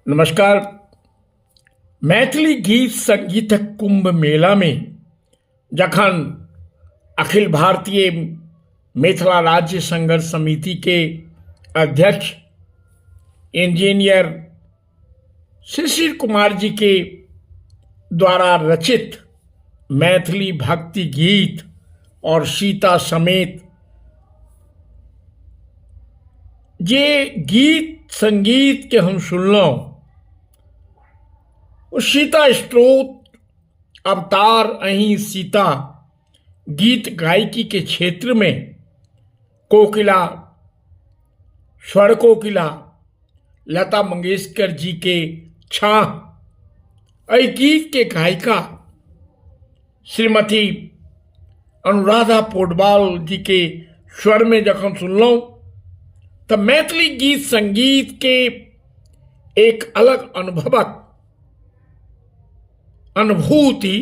नमस्कार। मैथिली गीत संगीतक कुंभ मेलामे जखन अखिल भारतीय मिथिला राज्य संघर्ष समितिके अध्यक्ष इंजीनियर शिशिर कुमार जी के द्वारा रचित मैथिली भक्ति गीत और सीता समेत जे गीत संगीत के हम सुनलहुँ ओ सीता स्त्रोत अवतार अहीं सीता गीत गायकी के क्षेत्र में कोकिला स्वर कोकिला लता मंगेशकर जी के छाह एहि गीत के गायिका श्रीमती अनुराधा पौडवाल जी के स्वर में जखन सुनलहुँ तऽ मैथिली गीत संगीत के एक अलग अनुभवक अनुभूति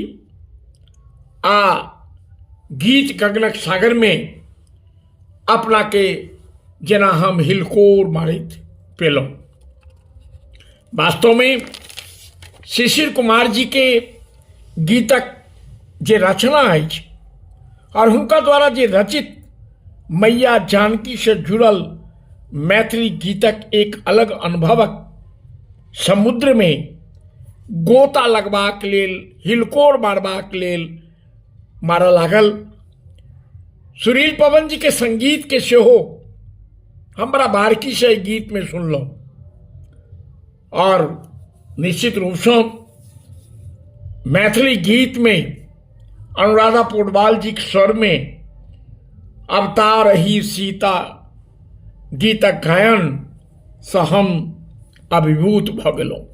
आ गीत गगनक सागरमे अपनाके जेना हम हिलकोर मारैत पेलहुँ। वास्तवमे शिशिर कुमार जी के गीतक जे रचना अछि आओर हुनका द्वारा जे रचित मैया जानकीसँ जुड़ल मैथिली गीतक एक अलग अनुभवक समुद्रमे गोता लगबाक लेल हिलकोर मारबाक लेल मारऽ लागल। सुनील पवन जी के संगीत के सेहो हम बड़ा बारीकी से एहि गीत में सुनलहुँ और निश्चित रूपसँ मैथिली गीत में अनुराधा पौडवाल जी के स्वर में अवतार ही सीता गीतक गायन सँ हम अभिभूत भऽ गेलहुँ।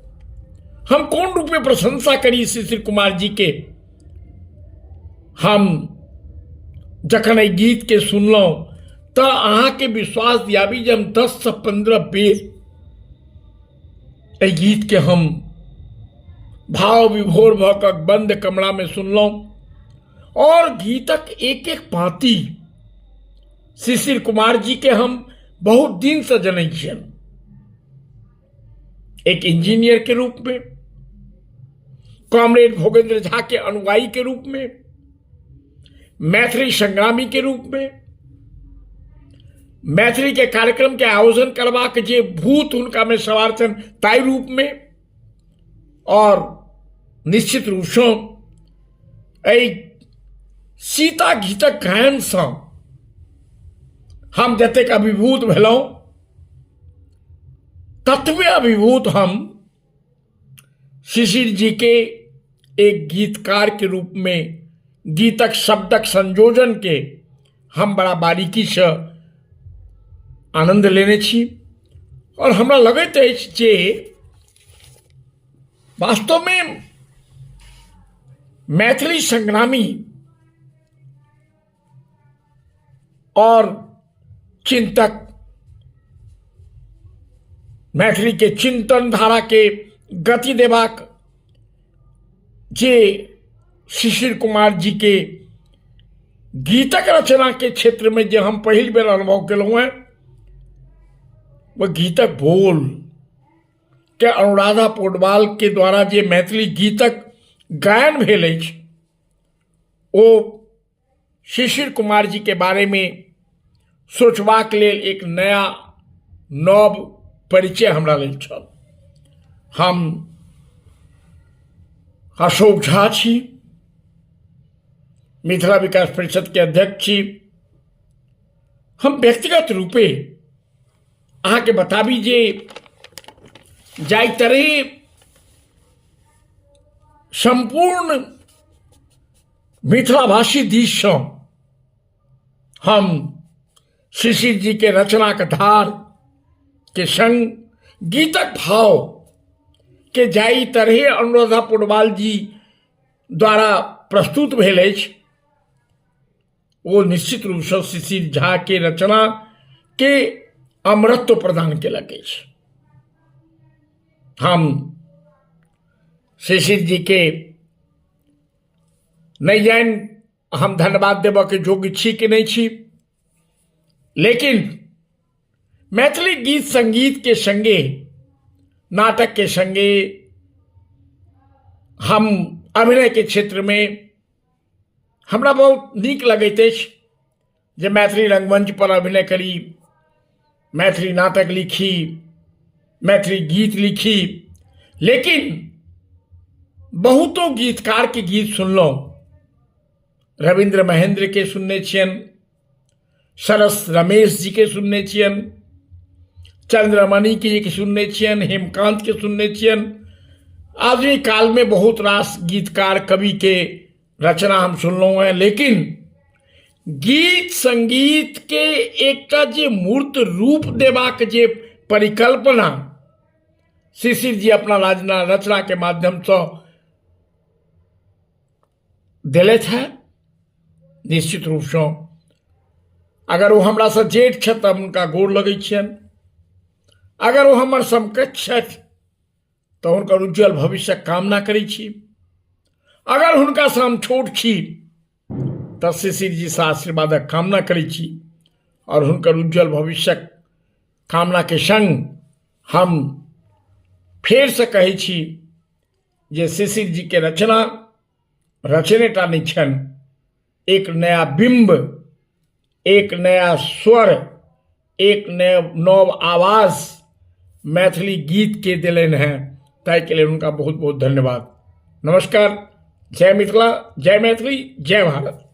हम कोन रूपे प्रशंसा करी शिशिर कुमार जी के। हम जखन एहि गीत के सुनलहुँ तऽ अहाँके विश्वास दियाबी जे हम 10 से 15 बेर एहि गीत के हम भाव विभोर भऽ कऽ बंद कमरा में सुनलहुँ और गीतक एक एक पाँति शिशिर कुमार जी के हम बहुत दिन से जनै छियनि, एक इंजीनियर के रूप में, कॉमरेड भोगेंद्र झा के अनुयायी के रूप में, मैथिली संग्रामी के रूप में, मैथिली के कार्यक्रम के आयोजन करबाक जे भूत हुनका में सवार छनि ताहि रूप में, और निश्चित रूप से एहि सीता गीतक गायन सँ हम जतेक अभिभूत भेलहुँ ततबे अभिभूत हम शिशिर जी के एक गीतकार के रूप में गीतक शब्दक संयोजन के हम बड़ा बारीकी से आनंद लेने छी। और हमरा लगैत अछि जे वास्तव में मैथिली संग्रामी और चिंतक, मैथिली के चिंतन धारा के गति देबाक जे शिशिर कुमार जी के गीतक रचना के क्षेत्र में जे हम पहिल बेर अनुभव केलहुँ हैं, वह गीतक बोल के अनुराधा पौडवाल के द्वारा जे मैथिली गीतक गायन भेल अछि ओ शिशिर कुमार जी के बारे में सोचबाक लेल एक नया नव परिचय हमरा लेल छल। हम अशोक झा छी, मिथिला विकास परिषद के अध्यक्ष छी। हम व्यक्तिगत रूपे अहाँके बताबी जे जाहि तरहे सम्पूर्ण मिथिलाभाषी दिससँ हम शिशिर जी के रचनाक धार के संग गीतक भाव के जाहि तरहे अनुराधा पौडवाल जी द्वारा प्रस्तुत भेल अछि ओ निश्चित रूपसँ शिशिर झा के रचना के अमरत्व प्रदान केलक अछि। हम शिशिर जी के नहि जानि हम धन्यवाद देबऽ के योग्य छी कि नहि छी, लेकिन मैथिली गीत संगीत के संगे नाटकके सङ्गे हम अभिनयके क्षेत्रमे हमरा बहुत नीक लगैत अछि जे मैथिली रङ्गमञ्चपर अभिनय करी, मैथिली नाटक लिखी, मैथिली गीत लिखी। लेकिन बहुतो गीतकारके गीत सुनलहुँ, रविन्द्र महेन्द्रके सुनने छियनि, सरस रमेश जीके सुनने छियनि, चंद्रमणिके जीके सुनने छियनि, हेमकान्तके सुनने छियनि। आधुनिक कालमे बहुत रास गीतकार कविके रचना हम सुनलहुँ हेँ, लेकिन गीत सङ्गीतके एकटा जे मूर्त रूप देबाक जे परिकल्पना शिशिर जी अपना रचनाके माध्यमसँ देलथि हेँ, निश्चित रूपसँ अगर ओ हमरासँ जेठ छथि तऽ हम हुनका गोर लगै छियनि, अगर ओ हमर समकक्ष छथि तऽ हुनकर उज्जवल भविष्यक कामना करै छी, अगर हुनकासँ हम छोट छी तऽ शिशिर जीसँ आशीर्वादक कामना करै छी आओर हुनकर उज्जवल भविष्यक कामनाके सङ्ग हम फेरसँ कहै छी जे शिशिर जीके रचना रचने टा नहि छनि, एक नया बिम्ब, एक नया स्वर, एक नया नव आवाज मैथिली गीतके देलनि हेँ, ताहिके लेल हुनका बहुत बहुत धन्यवाद। नमस्कार, जय मिथिला, जय मैथिली, जय भारत।